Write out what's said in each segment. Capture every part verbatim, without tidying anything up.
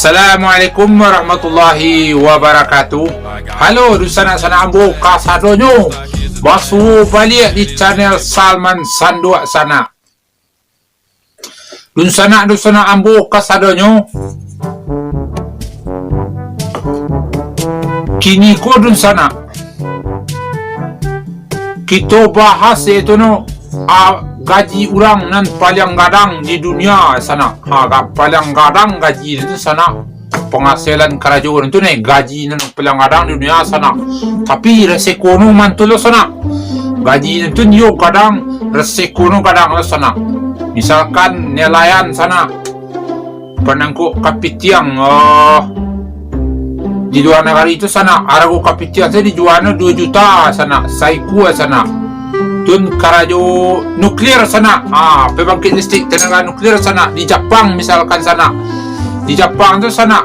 Assalamualaikum warahmatullahi wabarakatuh. Halo, dunsanak-sanak ambo kasadonyo. Basuo baliak di channel Salman Sanduak Sanak. Dunsanak-dunsanak ambo kasadonyo. Kini ko dunsanak, kito bahas yaitu no, a, gaji urang nan paliang gadang di dunia sanak. Ha, ga-, paliang gadang gaji tu sanak. Penghasilan karajo tu ne, gaji nan paliang gadang di dunia sanak. Tapi resiko no mantul lo sanak. Gaji tu yo gadang, resiko no gadang lo sanak. Misalkan nelayan sanak, panangkok kapitiang, oh, di lua nagari tu sanak, arago kapitiang sajo dijual duo juta sanak, saikua sanak. Tun karajo nuklir sanak, ah, pembangkit listrik tenaga nuklir sanak, di Japang misalkan sanak. Di Japang tu sanak,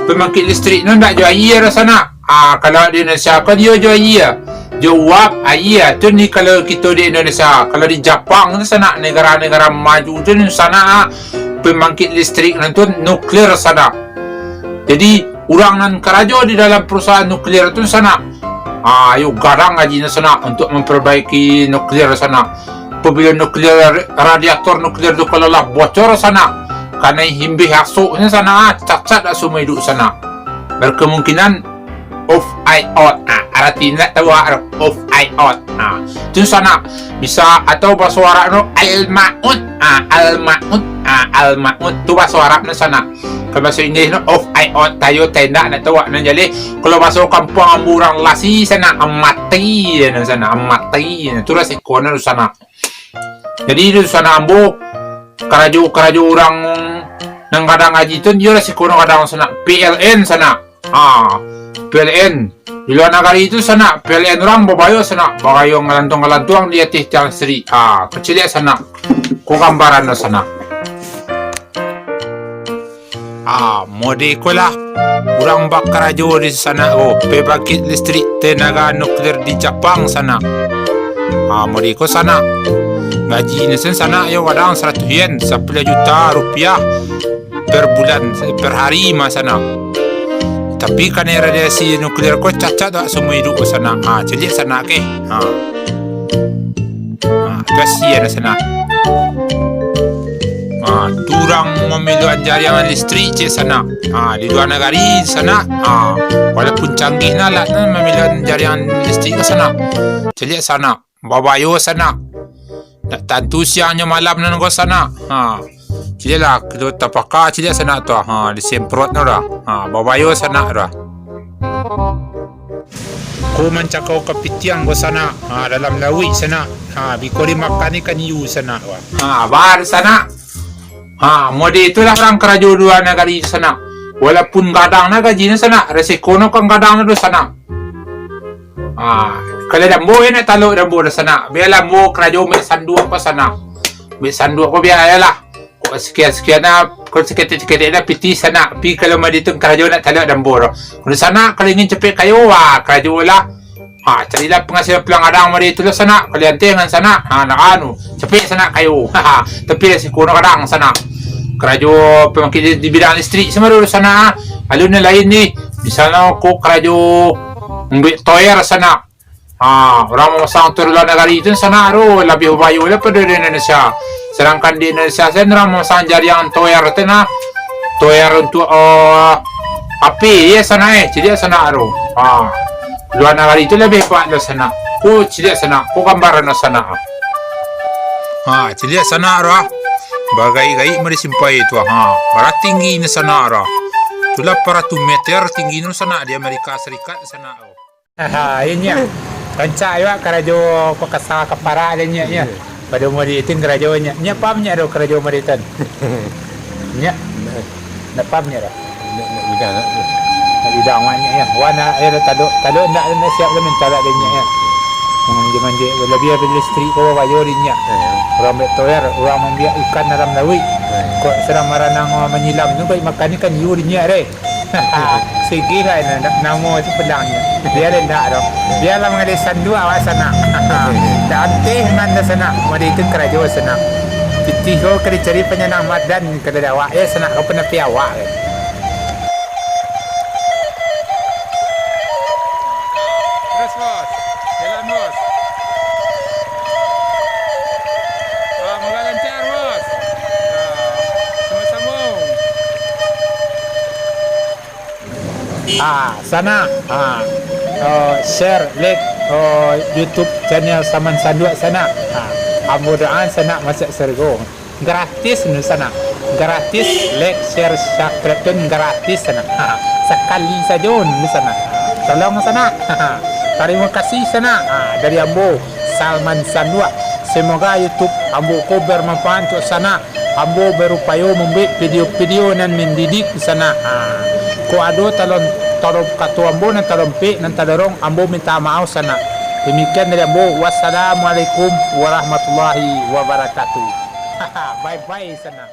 pembangkit listrik no ndak jo aia doh sanak. Ah, kalau di Indonesia ko dio jo aia, jo uap, aia. Tun ni kalau kito di Indonesia, kalau di Japang tu sanak, negara-negara maju tu sanak, pembangkit listrik nan tu nuklir sanak. Jadi, urang nan karajo di dalam perusahaan nuklir tu sanak, ah, yo gadang gajinyo sanak untuk memperbaiki nuklir sanak. Apabila nuklir, radiator nuklir tu kalau lah bocor sanak, kanai himbih asoknyo sanak, ah, cacat dak seumur idup sanak. Berkemungkinan off eye out. Ah, arati ndak tahu ah, off eye out. Ah, tu sanak. Bisa atau baso Arab no al-maut. Ah, al-maut. Ah, al-maut tu baso Arab no sanak. Kalau baso Inggris no off eye out, tayo tendak nak tahu nak jaleh. Kalau baso kampuang ambo urang Lasi sanak, mati no sanak, mati. Tu lah siko no sanak. Jadi tu sanak ambo karajo-karajo urang nan gadang gaji tu, iyo lah siko no gadang sanak. P L N sanak. Ha, P L N. Di lua nagari tu sanak, P L N urang babayo sanak, bagayo ngalantuang-ngalantuang di ateh tiang listrik. Ha, keciliak sanak. Ko gambaran no sanak. Ha, mode ko lah. Urang bakarajo di sanak ko, pembangkit listrik tenaga nuklir di Japang sanak. Ha, mode ko sanak. Gaji nesen sanak yo kadang saratus yen, sapuluah juta rupiah per bulan, per hari mah sanak. Tapi kanai radiasi nuklir ko cacat dak seumur idup ko sanak. Ha, caliak sanak ke. Ha. Ha, kasian sanak. Ha, tu urang mamiluan jariang listrik cek sanak. Ha, di lua nagari sanak. Ha, walaupun canggih nah alat nah mamiluan jariang listrik ko sanak. Caliak sanak. Babayo sanak. Ndak tantu siangnyo malam nan ko sanak. Ha. Caliaklah, kito tapaka caliak sanak tu. Ha, disemprot no dah. Ha, babayo sanak dah. Ko mancakau kapitiang ko sanak. Ha, dalam lauik sanak. Ha, biko dimakan ikan hiu sanak. Ha, bar sanak. Ha, mode itulah urang karajo lua nagari sanak. Walaupun gadang nah gajinyo sanak, resiko no kan gadang tu sanak. Ha, kalau dambo yo nak talok dambo dah sanak. Bialah ambo karajo ambiak sanduak ko sanak. Ambiak sanduak ko bialah. Kok sekian-sekian nah, kok seketek-seketek nah pitih sanak. Pi kalau mah ditung karajo nak talok dambo doh. Kalau sanak kalau ingin capek kayo, wah, karajo lah. Ha, carilah penghasilan pulang gadang mah di itulah sanak. Kalian teh ngan sanak. Ha, nak anu, capek sanak kayo. Tapi resiko no gadang sanak. Karajo pembangkit di, di bidang listrik sama dulu sanak. Alun nan lain ni. Misalnya kok karajo ambiak toyer sanak. Ha, urang mamasang toyer luar nagari tu sanak tu labiah babayo daripada di Indonesia. Sedangkan di Indonesia sen urang mamasang jariang toyer tu nah, toyer untuk, eh, H P, yo sanak eh, caliak sanak tu. Ha, luar nagari tu labiah hebat lo sanak. Ko caliak sanak, ko gambaran lo sanak. Ha, caliak sanak tu ah. Bagaik-gaik mah disimpai tu ah. Ha, bara tinggi ni sanak tu ah. Itulah paratus meter tinggi ni sanak di Amerika Serikat sanak tu. Ha, iyo nyak. Rancak juo karajo pakasa kaparak dek nyak, nyo. Iyo. Pado mode tu karajo nyak. Nyak paham nyak do karajo mode tu? Nyak. Ndak. Ndak paham nyak do? Ndak, ndak bidang, ndak. Ndak bidang awak nyak, yo. Wan, ah, yo, talok, talok ndak, ndak siap lah minta lah dek nyak, yo. Manjek-manjek, labiah dari listrik ko bayo dek nyak. Iyo. Urang ambiak toyer, urang ambiak ikan dalam lauik. Iyo. Kok sadang maranang, manyilam tu, bagi makan ikan hiu dek nyak, deh. Sigi lah ini, ndak namo tu pedang ni. Biar indak doh. Biarlah mangalih sanduak awak sanak. Ndak antih nan dah sanak. Mode tu karajo sanak. Pitih ko ka dicari panyanang badan, kalau dek awak, yo sanak, ko panapi awak. Bos, jalan, Bos. Ah, moga lancar, Bos. Ah, sambung-sambung. Ah, sanak, ah, oh, share, like, oh, YouTube channel Saman Sanduak, sanak. Ah, ambo doaan sanak masuak sarugo. Gratis nu sanak. Gratis, like, share, subscribe tu gratis sanak. Ha, sakali sajo nu sanak. Tolong sanak. Tarimo kasih sanak. Ha, dari ambo, Salman Sanduak. Semoga YouTube ambo ko bermanfaat untuak sanak. Ambo berupayo mambuek video-video nan mendidik sanak. Ha, kok ado talon, talon kato ambo nan talompek, nan tadorong, ambo minta maaf sanak. Demikian dari ambo. Wassalamualaikum warahmatullahi wabarakatuh. Bye-bye sanak.